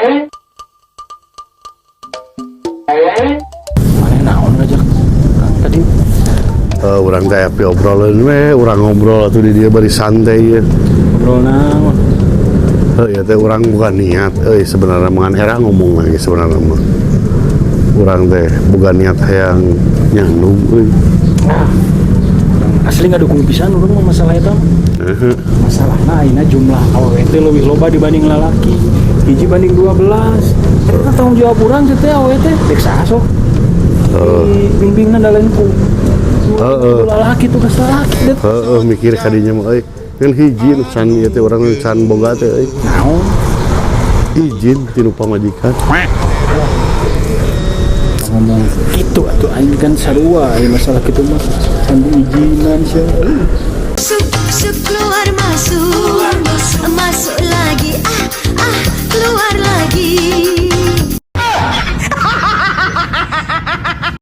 Mana naon ngajak urang tadi? Eh, urang teh api obrolan we, urang ngobrol atuh di dieu bari santai ya. Ngobrol naon? Heuh, ya teh urang bukan niat euy sebenarnya, mangan era ngomong lagi sebenarnya mah. Urang teh bukan niat hayang nyandung euy. Ah, urang asli nggak dukung pisan urang mah masalah eta mah. Masalahna ayeuna jumlah awewe teh leuwih loba dibanding lalaki. 1:12. Eta tanggung jawab urang teh awewe teh dek saha sok? Di bimbingan da lain ku lalaki, tugas lalaki det. Heeh, mikir kadinya mah euy. Kan hiji nu can ieu teh urang nu can boga teh euy. Naon? Izin tinu pamajikan. Ngomong gitu atuh, aing kan sarua aya masalah kitu mah can diizinan sia. Masuk, masuk, keluar, masuk, masuk lagi, ah, ah, keluar.